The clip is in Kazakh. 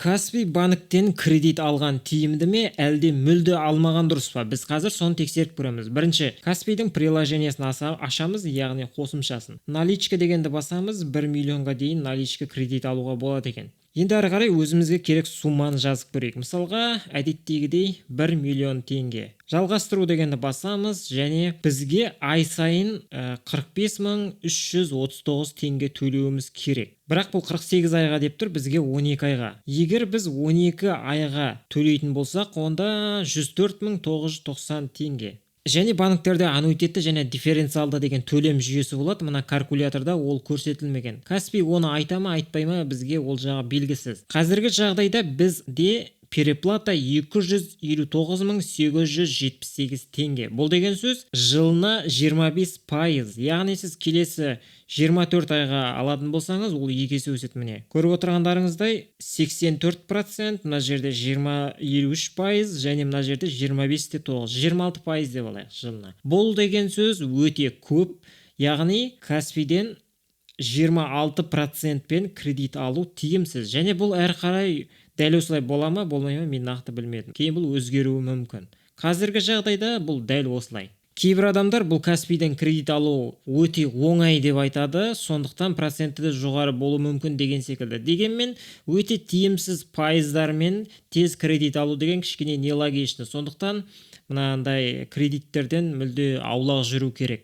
Каспий банктен кредит алған тиімді ме, әлде мүлде алмаған дұрыс па? Біз қазір соны тексеріп көреміз. Бірінші Каспийдің приложениесін ашамыз, яғни қосымшасын. Наличка дегенді басамыз. 1 миллионға дейін наличка кредит алуға болады екен. Енді әрі қарай өзімізге керек сумманы жазып көрейік. Мысалға, әдеттегідей 1 миллион теңге. Жалғастыру дегенді басамыз және бізге ай сайын 45 339 теңге төлеуіміз керек. Бірақ бұл 48 айға деп тұр, бізге 12 айға. Егер біз 12 айға төлейтін болсақ, онда 104 990 теңге. Және банктерде аннуитетті және дифференциалды деген төлем жүйесі болады. Мына калькуляторда ол көрсетілмеген. Каспий оны айта ма, айтпай ма, бізге ол жағы белгісіз. Қазіргі жағдайда бізде переплата 259 878 теңге. Бұл деген сөз жылына 25%. Яғни сіз келесі 24 айға алатын болсаңыз, ол екі есе өседі. Міне, көріп отырғандарыңыздай, 84%, мына жерде 20 53% және мына жерде 25 те 9, 26% деп алайық жылына. Бұл деген сөз өте көп. Яғни Каспийден 26 процентпен кредит алу тиімсіз. Және бұл әрі қарай дәл осылай бола ма, болмай ма, мен нақты білмедім. Кейін бұл өзгеруі мүмкін. Қазіргі жағдайда бұл дәл осылай. Кейбір адамдар бұл Каспийден кредит алу өте оңай деп айтады, сондықтан проценті де жоғары болуы мүмкін деген секілді. Дегенмен өте тиімсіз пайыздармен тез кредит алу деген кішкене нелогично. Сондықтан мынандай кредиттерден мүлде аулақ жүру керек.